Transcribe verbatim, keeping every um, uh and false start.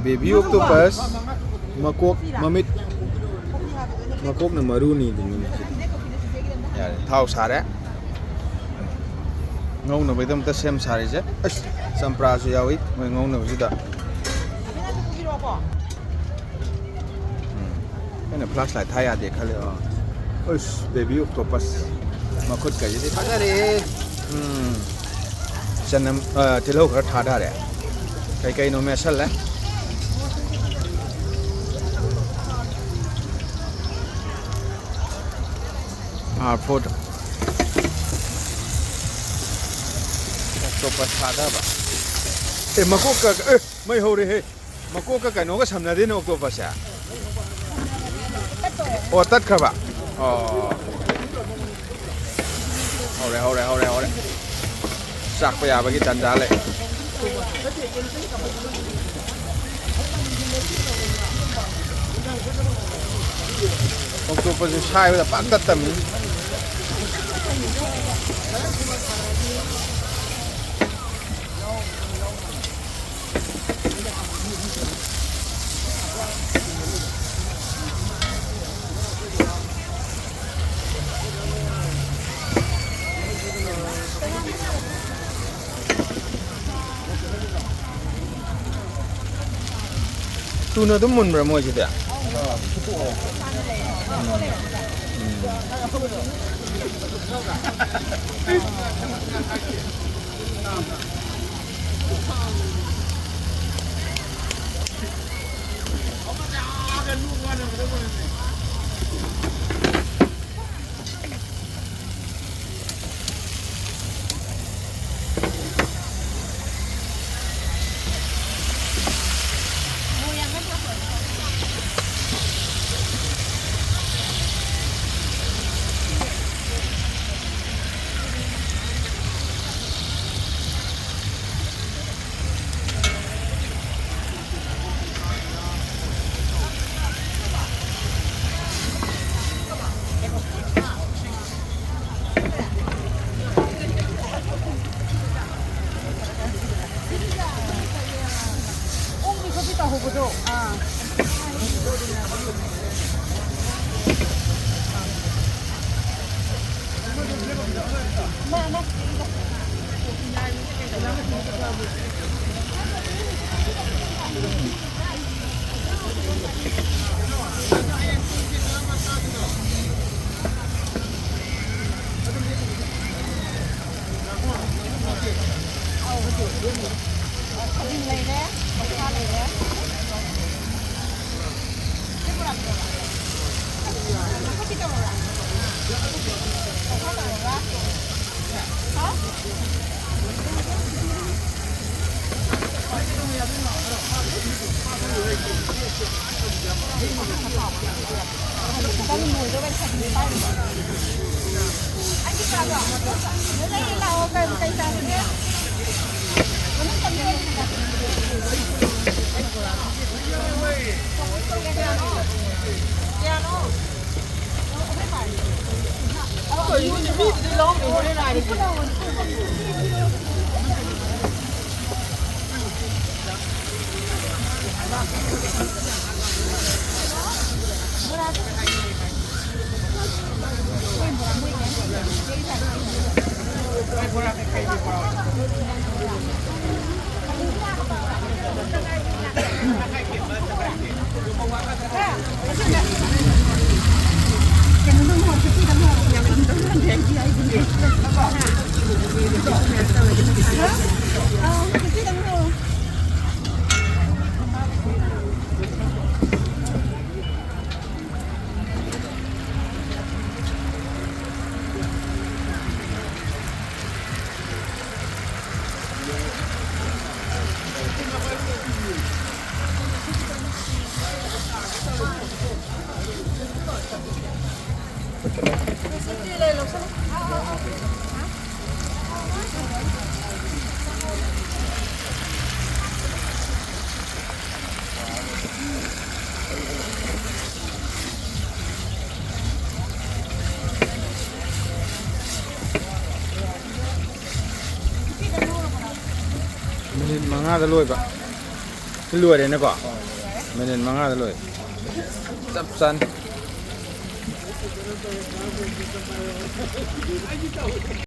Baby octopus, ꯃꯀꯣꯛ, ꯃꯃꯤꯠ, ꯃꯀꯣꯛꯅ ꯃꯔꯨꯅꯤ ꯑꯗꯨꯅꯤ꯫ ꯌꯥꯔꯦ, ꯊꯥꯎ ꯁꯥꯔꯦ꯫ ꯉꯧꯅꯕꯒꯤꯗꯃꯛꯇ ꯁꯦꯝ ꯁꯥꯔꯤꯁꯦ꯫ ꯑꯁ, ꯆꯝꯄ꯭ꯔꯥꯁꯨ ꯌꯥꯎꯏ ꯃꯣꯏ ꯉꯧꯅꯕꯁꯤꯗ꯫ ꯎꯝ꯫ ꯑꯩꯅ flashlight ꯊꯥ ꯌꯥꯗꯦ ꯈꯜꯂꯦ꯫ ꯑꯥ꯫ ꯑꯁ, baby octopus꯫ ꯃꯈꯨꯠꯀꯁꯤꯗꯤ ꯐꯖꯔꯦꯍꯦ꯫ ꯎꯝ꯫ ꯆꯅꯝ, ꯑ, ꯇꯤꯜꯍꯧ ꯈꯔ ꯊꯥꯗꯔꯦ꯫ ꯀꯩꯀꯩꯅꯣ ꯃꯦꯠꯁꯜꯂꯦ꯫ ꯑꯥ, ꯐꯨꯠ꯫ Octopus ꯊꯥꯗꯕ꯫ ꯑꯦ, ꯃꯀꯣꯛꯀ, ꯑꯦ, ꯃꯩ ꯍꯧꯔꯦꯍꯦ꯫ ꯃꯀꯣꯛꯀ ꯀꯩꯅꯣꯒ ꯁꯝꯅꯗꯦꯅꯦ octopus ꯁꯦ꯫ ꯑꯣ, ꯇꯠꯈ꯭ꯔꯕ? ꯑꯣ꯫ ꯍꯧꯔꯦ, ꯍꯧꯔꯦ, ꯍꯧꯔꯦ, ꯍꯧꯔꯦ꯫ ꯆꯥꯛꯄ ꯌꯥꯕꯒꯤ ꯇꯥꯟꯖꯥ ꯂꯩ꯫ Octopus ꯁꯦ ꯁꯥꯏꯕꯗ ꯄꯥꯛ ꯇꯠꯇꯕꯅꯤ꯫ ꯊꯨꯅ ꯑꯗꯨꯝ ꯃꯨꯟꯕ꯭ꯔꯥ ꯃꯣꯏꯁꯤꯗꯤ? ꯍꯧꯕꯗꯣ꯫ ꯑꯥ꯫ ꯊꯕꯤ ꯂꯩꯔꯦ, ꯂꯧꯁꯥ ꯂꯩꯔꯦ꯫ ꯁꯤ ꯕꯣꯔꯥ ꯄꯤꯔꯛꯑꯣ꯫ ꯅꯥꯀꯨꯞꯄꯤ ꯇꯧꯔꯛꯑꯣꯔꯥ? ꯂꯧꯁꯥ ꯇꯧꯔꯛꯑꯣꯔꯥ? ꯍꯥꯎ? ꯃꯤꯅꯤꯠ ꯃꯉꯥꯗ ꯂꯣꯏꯕ꯫ ꯁꯤ ꯂꯣꯏꯔꯦꯅꯦꯀꯣ? ꯃꯤꯅꯤꯠ ꯃꯉꯥꯗ ꯂꯣꯏꯔꯦ꯫ ꯆꯞ ꯆꯥꯅ꯫